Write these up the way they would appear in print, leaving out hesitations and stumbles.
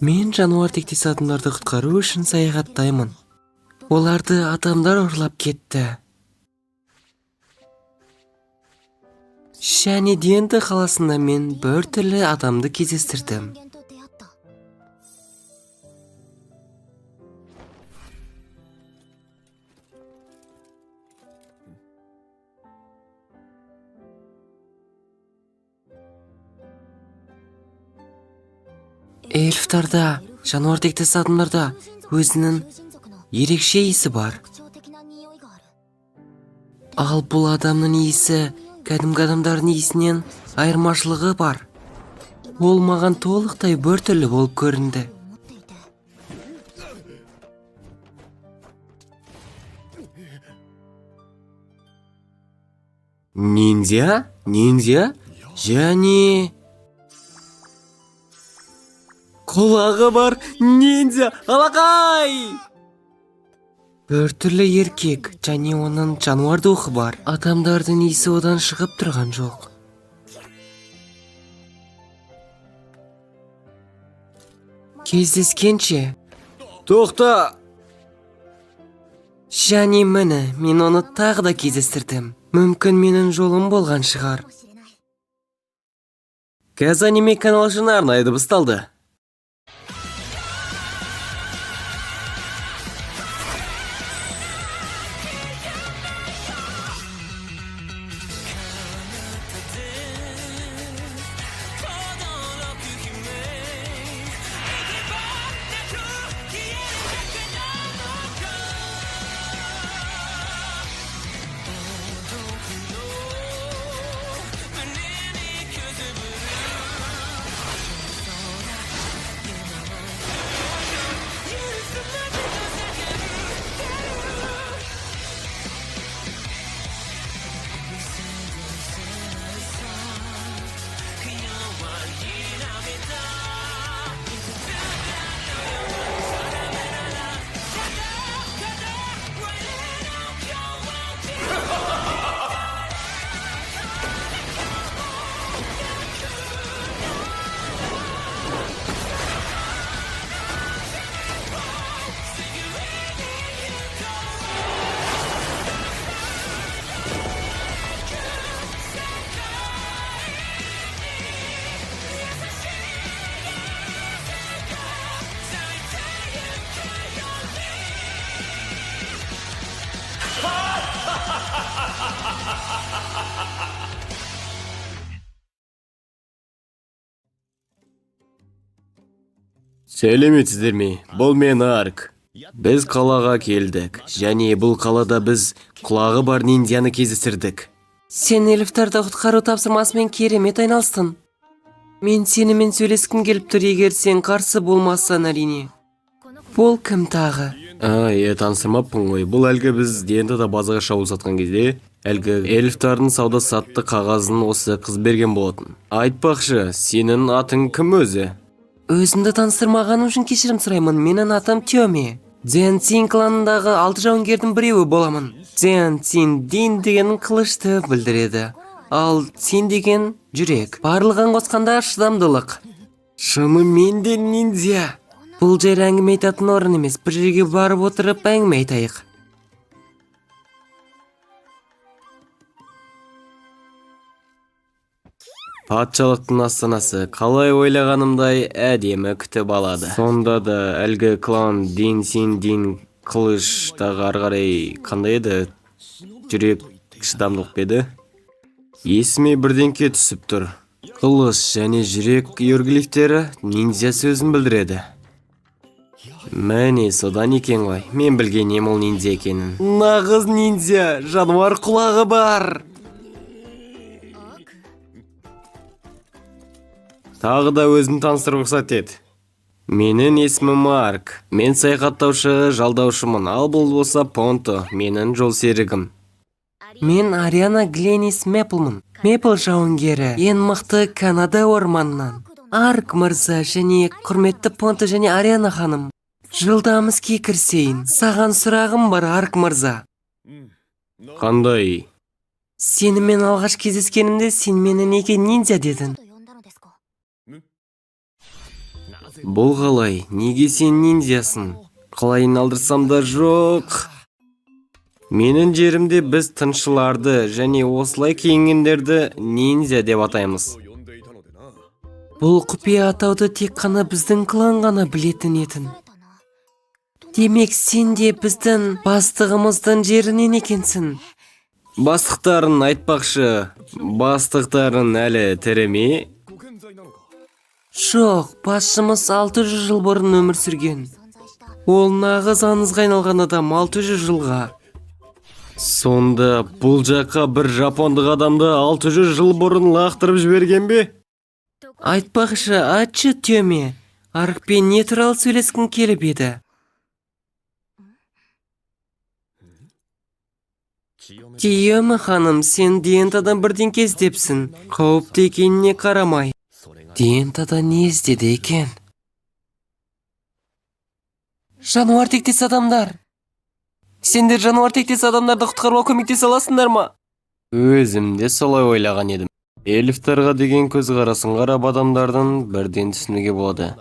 Мен жануар тектес адамдарды құтқару үшін саяхаттаймын. Оларды адамдар ұрлап кетті. Және Диенте қаласында мен бір түрлі адамды кездестірдім. Эльфтарда, жануар тектес адамдарда өзінің ерекше иісі бар. Ал бұл адамның иісі кәдімгі адамдардың иісінен айырмашылығы бар. Ол маған толықтай біртүрлі болып көрінді. Ниндзя? Ниндзя? Және құлағы бар ниндзя! Алақай! Біртүрлі еркек және оның жануар духы бар. Адамдардың иісі одан шығып тұрған жоқ. Кездескенше. Тоқта! Және міне, мен оны тағы да кездестірдім. Мүмкін менің жолым болған шығар. Каз аниме каналы үшін арнайы дыбысталды. Сәлеметсіздер ме? Бұл мен Арк. Біз қалаға келдік. Және бұл қалада біз құлағы бар ниндзяны кездестірдік. Сен эльфтарды құтқару тапсырмасымен керемет айналыстың. Мен сенімен сөйлескім келіп тұр, егер сен қарсы болмасаң, әрине. Бұл кім тағы? А, таныстырмаппын ғой. Бұл әлгі біз Диентада базарға шабуыл сатқан кезде, әлгі эльфтардың сауда сатты қағазын осы қыз берген болатын. Айтпақшы, сенің атың кім өзі? Өзімді таныстырмағаным үшін кешірім сұраймын. Менің атым Тёме. Дзян Цин кланындағы 6 жауынгердің біреуі боламын. Дзян Цин Дин деген қылышты білдіреді. Ал Цин деген жүрек. Барлығын қосқанда шыдамдылық. Шынымен де ниндзя. Бұл жер әңгіме айтатын орын емес. Бір жерге барып отырып әңгіме айтайық. Патшалықтың астанасы қалай ойлағанымдай әдемі күтіп алады. Сонда да әлгі клан Дин Син Дин қылыш тағы ары қарай қандай еді? Жүрек шыдамдылық па еді? Есіме бірдеңке түсіп тұр. Қылыш және жүрек иероглифтері ниндзя сөзін білдіреді. Міне содан екен ғой. Мен білген ем ол ниндзя екенін. Нағыз ниндзя, жануар құлағы бар. Тағы да өзін таныстыруға рұқсат ет. Менің есімім Марк. Мен саяхаттаушы, жалдаушымын. Ал бұл болса Понто, менің жол серігім. Мен Ариана Гленис Меплмын. Мепл жауынгері, ең мықты Канада орманынан. Арк мырза және құрметті Понто және Ариана ханым. Жылдам іске кірісейін. Саған сұрағым бар, Арк мырза. Қандай? Сенімен алғаш кездескенімде сен мені неге ниндзя дедің? Бұл қалай? Неге сен ниндзясың? Қалай айналдырсам да жоқ. Менің жерімде біз тыңшыларды және осылай киінгендерді ниндзя деп атаймыз. Бұл құпия атауды тек қана біздің клан ғана білетін етін. Демек, сен де біздің бастығымыздың жерінен екенсің. Бастықтарын айтпақшы, бастықтарын әлі тірі ме? Жоқ, басшымыз 600 жыл бұрын өмір сүрген. Ол нағыз аңызға айналған адам 600 жылға. Сонда бұл жаққа бір жапондық адамды 600 жыл бұрын лақтырып жіберген бе? Айтпақшы, айтшы Тёме, Аркпен не туралы сөйлескің келіп еді? Тиоме ханым, сен Диентадан бірдеңке іздепсің. Қауіпті екеніне қарамай. Диентадан не іздеді екен? Жануар тектес адамдар. Сендер жануар тектес адамдарды құтқаруға көмектесе аласыңдар ма? Өзім де солай ойлаған едім. Эльфтарға деген көзқарасын қарап адамдардың бірден түсінуге болады.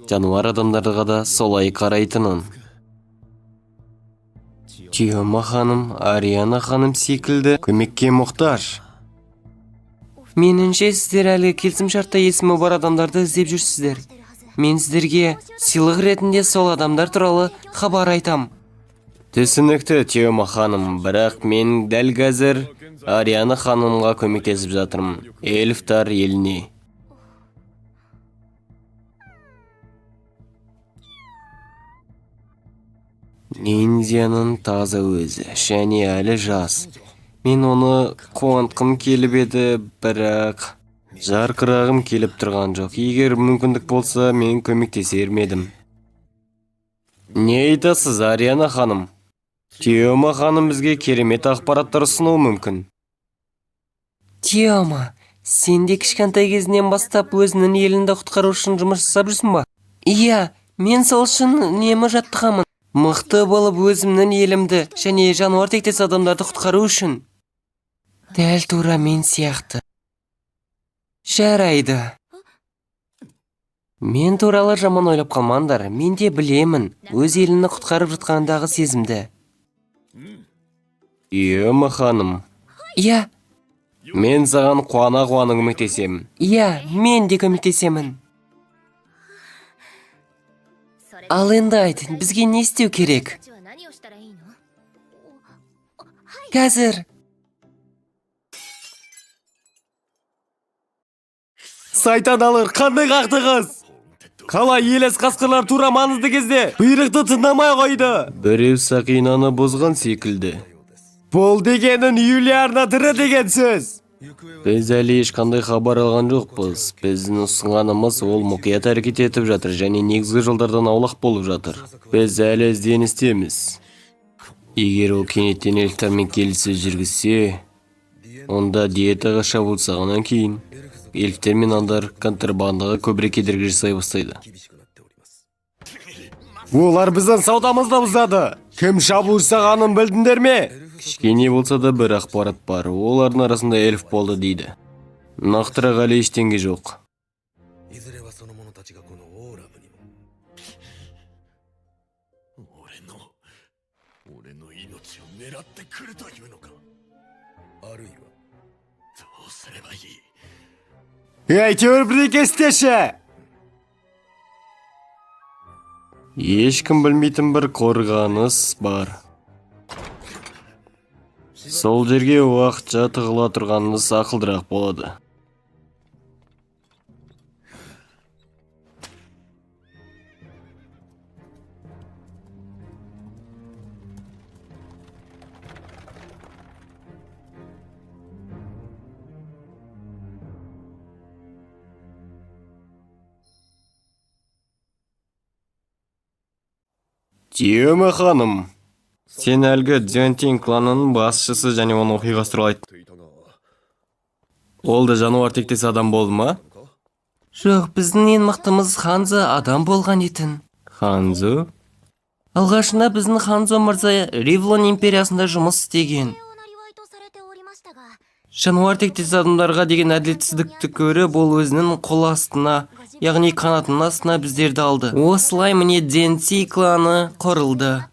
Жануар адамдарға да солай қарайтынын. Тиома ханым, Ариана ханым секілді көмекке мұқтаж. Меніңше, сіздер әлгі келісімшартта есімі бар адамдарды іздеп жүрсіздер. Мен сіздерге сыйлық ретінде сол адамдар туралы хабар айтам. Түсінікті, Тиома ханым, бірақ мен дәл қазір Ариана ханымға көмектесіп жатырмын. Эльфтар еліне. Ниндзяның таза өзі және әлі жас. Мен оны қуантқым келіп еді, бірақ жарқырағым келіп тұрған жоқ. Егер мүмкіндік болса, мен көмектесер ме едім. Не айтасыз, Ариана ханым? Тиома ханым бізге керемет ақпараттар ұсынуы мүмкін. Тиома, сен де кішкентай кезінен бастап өзіңнің еліңді құтқару үшін жұмыс жасап жүрсің ба? Иә, мен сол үшін үнемі жаттығамын. Мықты болып өзімнің елімді және жануар тектес адамдарды құтқару үшін. Дәл тура мен сияқты. Жарайды. Мен туралы жаман ойлап қалмаңдар, мен де білемін өз елімді құтқарып жатқандағы сезімді. Тиома ханым, Иә, мен саған қуана-қуана көмектесемін. иә, мен де көмектесемін. Ал енді айт, бізге не істеу керек? Қазір. Сайтан алыр, қандай қақтығыс! Қалай елес қасқырлар тура маңызды кезде бұйрықты тыңдамай қойды. Біреу сақинаны бұзған секілді. Бұл дегенің Юлиарна тірі деген сөз. Біз әлі ешқандай хабар алған жоқпыз. Біздің ұсынғанымыз ол мұқият әрекет етіп жатыр және негізгі жолдардан аулақ болып жатыр. Біз әлі ізденістеміз. Егер ол кенеттен эльфтармен келіссөз жүргізсе, онда диетаға шабуыл жасағаннан кейін эльфтер мен аңдар контрабандаға көбірек кедергі жасай бастайды. Олар біздің саудамызды бұзады. Кім шабуыл жасағанын білдіңдер ме? Кішкене болса да бір ақпарат бар. Олардың арасында эльф болды дейді. Нақтырақ әлі ештеңе жоқ. いずれはその者たちがこのオーラムにも俺の俺の命を狙ってくるというのかあるいはどうすればいい Әйтеуір бірдеңе істеші! Ешкім білмейтін бір қорғаныс бар. Сол жерге уақытша тығыла тұрғаныңыз ақылдырақ болады. Тиома ханым, сен әлгі Дзюнтин кланының басшысы және оның оқиғасы туралы айт. Ол да жануар тектес адам болды ма? Жоқ, біздің ең мықтымыз Ханзо адам болған етін. Ханзо? Алғашында біздің Ханзо мырза Ривлон империясында жұмыс істеген. Жануар тектес адамдарға деген әділетсіздікті көріп, ол өзінің қол астына, яғни қанатының астына біздерді алды. Осылай міне Дзенси кланы құрылды.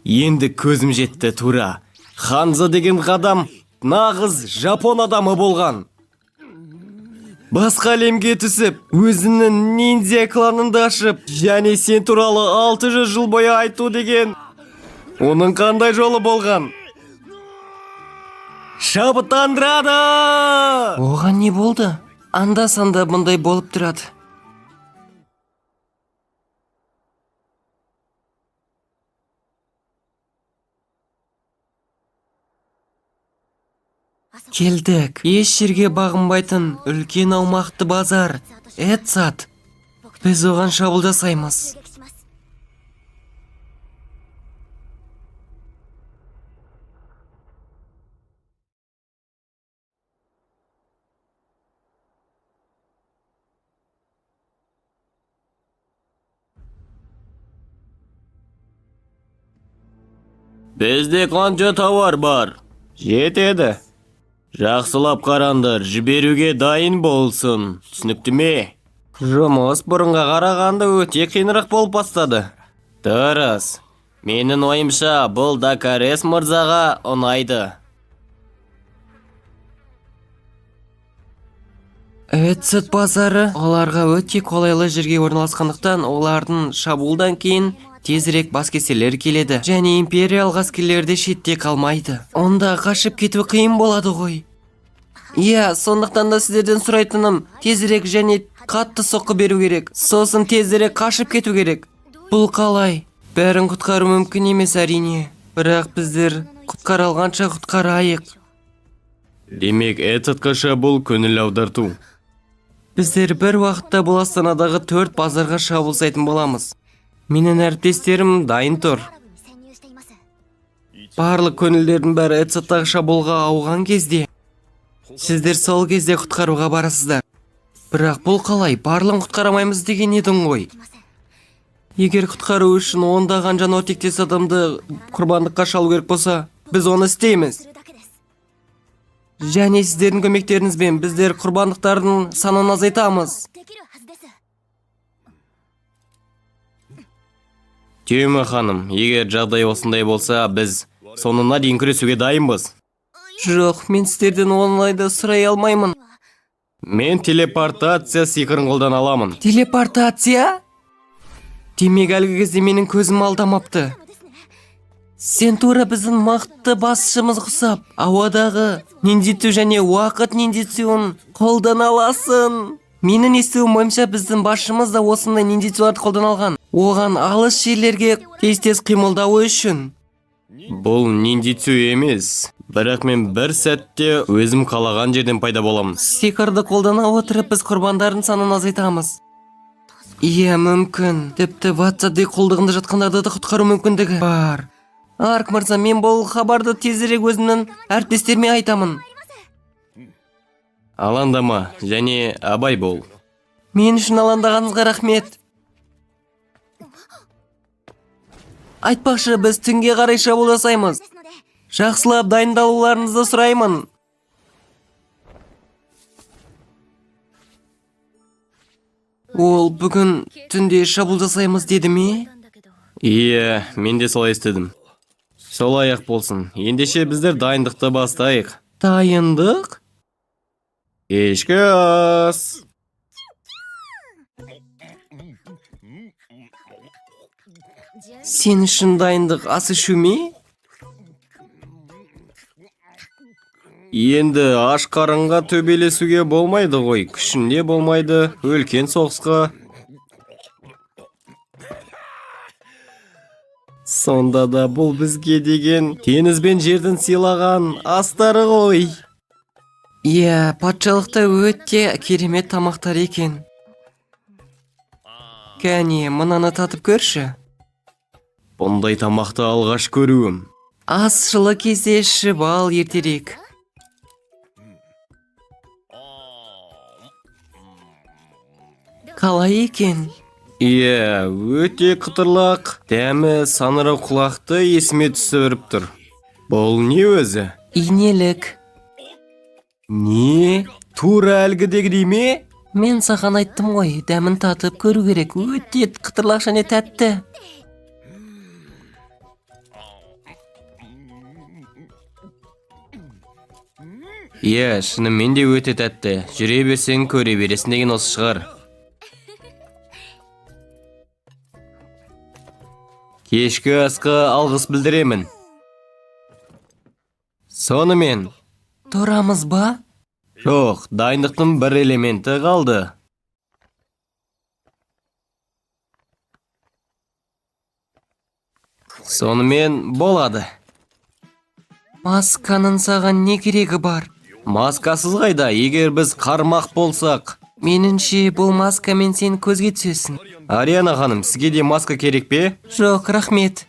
Енді көзім жетті тура. Ханзо деген адам нағыз жапон адамы болған. Басқа әлемге түсіп, өзінің ниндзя кланын да ашып, және сен туралы 600 жыл бойы айту деген оның қандай жолы болған? Шабыттандырады! Оған не болды? Анда-санда бұндай болып тұрады. Келдік. Еш жерге бағынбайтын үлкен аумақты базар. Эцат. Біз оған шабуыл жасаймыз. Бізде қанша тауар бар? Жетеді. Жақсылап қараңдар, жіберуге дайын болсын. Түсінікті ме? Жұмыс бұрынға қарағанда өте қиынырақ болып бастады. Дұрыс. Менің ойымша, бұл Дакарес мырзаға ұнайды. Эцет базары оларға өте қолайлы жерге орналасқандықтан, олардың шабуылдан кейін тезірек баскесерлер келеді және империялық әскерлер де шетте қалмайды. Онда қашып кету қиын болады ғой. Иә, сондықтан да сіздерден сұрайтыным, тезірек және қатты соққы беру керек. Сосын тезірек қашып кету керек. Бұл қалай? Бәрін құтқару мүмкін емес әрине. Бірақ біздер құтқара алғанша құтқарайық. Демек, Эцетқа шабуыл көңіл аударту. Біздер бір уақытта бұл астанадағы төрт базарға шабуыл жасайтын боламыз. Менің әріптестерім дайын тұр. Барлық көңілдердің бәрі Эцеттағы шабуылға ауған кезде, сіздер сол кезде құтқаруға барасыздар. Бірақ бұл қалай? Барлығын құтқарамаймыз деген едің ғой. Егер құтқару үшін ондаған жануар тектес адамды құрбандыққа шалу керек болса, біз оны істейміз. Және сіздердің көмектеріңізбен біздер құрбандықтардың санын азайтамыз. Түйме ханым, егер жағдай осындай болса, біз соңына дейін күресуге дайынбыз. Жоқ, мен сіздерден оңайда сұрай алмаймын. Мен телепортация сиқырын қолдана аламын. Телепортация? Демек, әлгі кезде менің көзім алдамапты. Сен тура біздің мықты басшымыз құсап, ауадағы ниндзюцу және уақыт ниндзюцуын қолдана аласың. Менің естуім бойынша біздің басшымыз да осындай ниндзюцуларды қолдана алған. Оған алыс жерлерге тез-тез қимылдауы үшін. Бұл ниндзюцу емес, бірақ мен бір сәтте өзім қалаған жерден пайда боламын. Сиқырды қолдана отырып біз құрбандардың санын азайтамыз. Иә, мүмкін. Тіпті Ватсаде қолдығында жатқандарды да құтқару мүмкіндігі бар. Арк мырза, мен бұл хабарды тезірек өзімнің әріптестеріме айтамын. Алаңдама және абай бол. Мен үшін алаңдағаныңызға рахмет. Айтпақшы, біз түнге қарай шабуыл жасаймыз. Жақсылап дайындалуларыңызды сұраймын. Ол бүгін түнде шабуыл жасаймыз деді ме? Иә, мен де солай естідім. Солай ақ болсын. Ендеше біздер дайындықты бастайық. Дайындық? Кешкі ас. Сен үшін дайындық ас ішу ме? Енді аш қарынға төбелесуге болмайды ғой. Күшінде болмайды. Үлкен соғысқа. Сонда да бұл бізге деген теңіз бен жердің сыйлаған астары ғой. Иә, патшалықта өте керемет тамақтар екен. Кәне, мынаны татып көрші. Бұндай тамақты алғаш көруім. Ас жылы кезде ішіп ал ертерек. Қалай екен? Иә, өте қытырлақ. Дәмі саңырау құлақты есіме түсіріп тұр. Бұл не өзі? Инелік. Не? Тура әлгідегідей ме? Мен саған айттым ғой, дәмін татып көру керек. Өте қытырлақ және тәтті. Иә, шынымен де өте тәтті. Жүре берсең, көре бересің деген осы шығар. Кешкі асқа алғыс білдіремін. Сонымен, Тұрамыз ба? жоқ, дайындықтың бір элементі қалды. Сонымен болады. Масканың саған не керегі бар? Маскасыз қайда, егер біз қармақ болсақ? Меніңше, бұл маскамен сен көзге түсесің. Ариана ханым, сізге де маска керек пе? Жоқ, рахмет.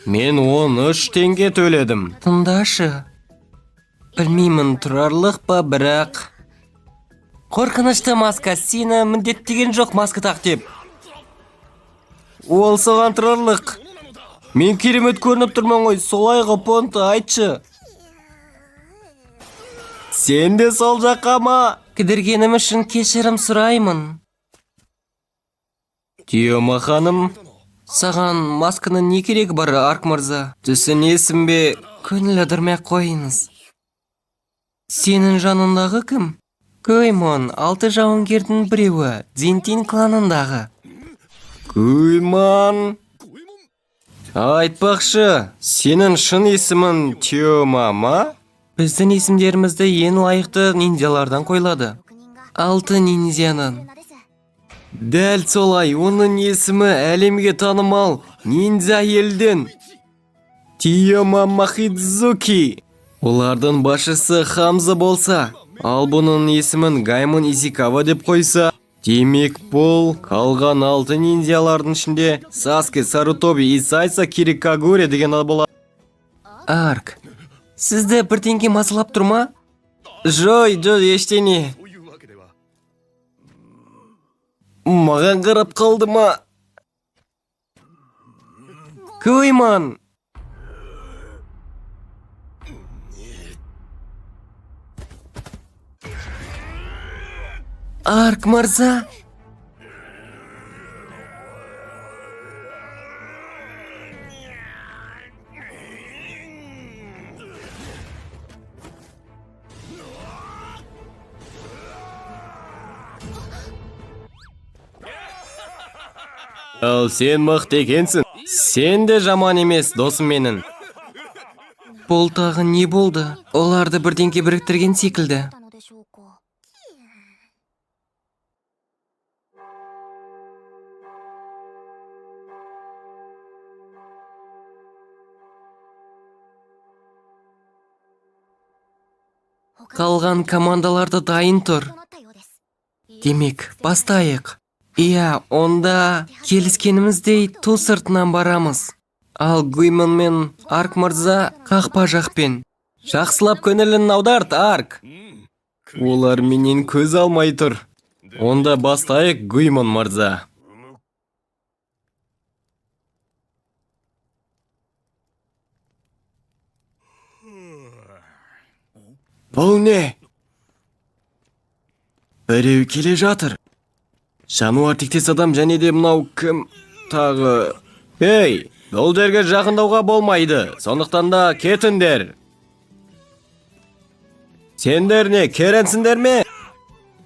Мен 13 теңге төледім. Тыңдашы. Білмеймін, тұрарлық па, бірақ... Қорқынышты маска, сені міндеттеген жоқ маска тақ деп. Ол саған тұрарлық. Мен керемет көрініп тұрмын ғой, солай ғой, Понта, айтшы. Сен де сол жаққа ма? Кідіргенім үшін кешірім сұраймын. Тиома ханым, Саған масканың не керегі бар, Арк мырза? түсінесің бе? Көңіл аудармай ақ қойыңыз. Сенің жаныңдағы кім? Көймон, алты жауынгердің біреуі, Дзинтин кланындағы. Гуйман. Айтпақшы, сенің шын есімің Тиома ма? Біздің есімдерімізді ең лайықты ниндзялардан қойылады. Алты ниндзяның. Дәл солай, оның есімі әлемге танымал ниндзя елден. Тиома Махидзуки. Олардың басшысы Хамза болса, ал бұның есімін Гаймон Изикава деп қойса, демек бұл қалған алты ниндзялардың ішінде Саске, Сарутоби, Исайса, Кирикагуре деген болады. Арк, сізді бірдеңке мазалап тұр ма? Жой, жой, ештеңе. というわけでは Маған қарап қалды ма? Көйман! Арк мырза, Ал сен мықты екенсің. Сен де жаман емес, досым менің. бұл тағы не болды? Оларды бірдеңке біріктірген секілді. たのでしょうか。 Қалған командалар да дайын тұр. となったようです。 Демек, бастайық. Иә, онда келіскеніміздей ту сыртынан барамыз. Ал Гуйман мен Арк мырза қақпа жақпен. Жақсылап көңілін аударт, Арк. Олар менен көз алмай тұр. Онда бастайық, Гуйман мырза. Бұл не? Біреу келе жатыр. Жануар тектес адам және де мынау кім тағы? Ей, бұл жерге жақындауға болмайды. Сондықтан да кетіңдер. Сендер не, керенсіңдер ме?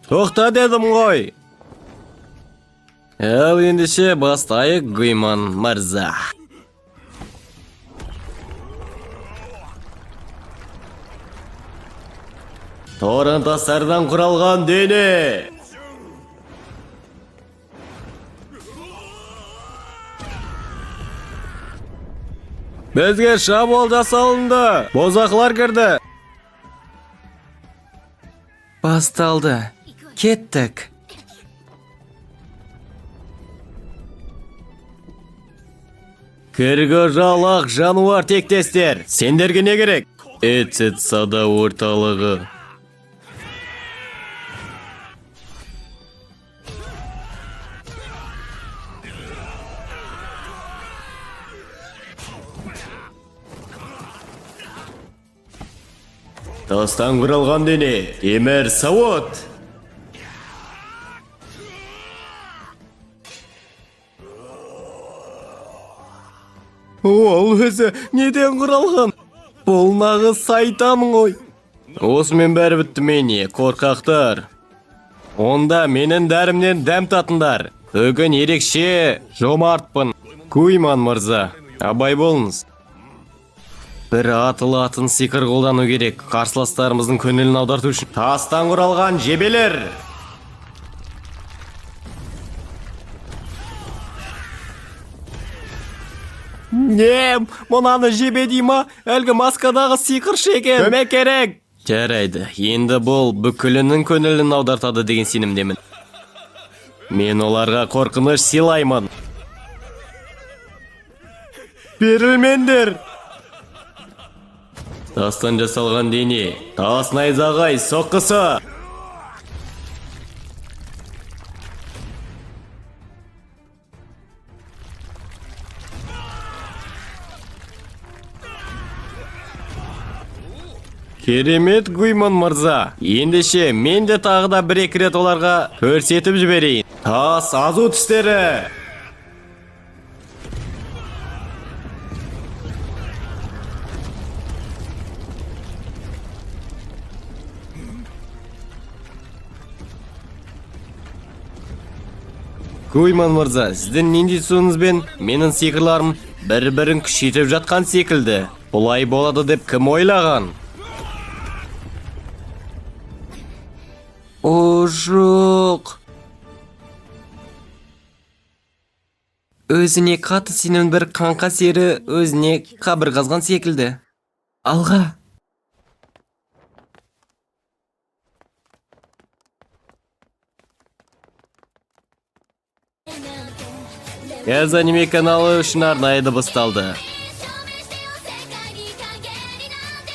Тоқта дедім ғой. Ал ендеше бастайық, Гуйман мырза. Торын тастардан құралған дене. Бізге шабуыл жасалынды. Бозақылар кірді. Басталды. Кеттік. Кіргі жалақ жануар тектестер. Сендерге не керек? Эцет сада орталығы. Тастан құралған дене, темір сауыт. Ол өзі неден құралған? Бұл нағыз сайтан ғой. Осымен бәрі бітті ме не, қорқақтар? Онда менің дәрімнен дәм татыңдар. Бүгін ерекше жомартпын. Куйман мырза, абай болыңыз. Бір атылатын сиқыр қолдану керек, қарсыластарымыздың көңілін аударту үшін. Тастан құралған жебелер! Не, мынаны жебе дей ма? Әлгі маскадағы сиқыршы екен. Көмек керек! Жарайды, енді бұл бүкілінің көңілін аудартады деген сенімдемін. Мен оларға қорқыныш сыйлаймын. Берілмеңдер! Тастан жасалған дене, тас найзағай соққысы! Керемет, Гуйман мырза. Ендеше, мен де тағы да бір-екі рет оларға көрсетіп жіберейін. Тас азу түстері! Гуйман мырза, сіздің ниндзюцуңызбен менің сиқырларым бір-бірін күшейтіп жатқан секілді. Бұлай болады деп кім ойлаған? О, жоқ. Өзіне қатты сенімді бір қаңқа сері өзіне қабір қазған секілді. Алға! Каз аниме каналы үшін арнайы дыбысталды.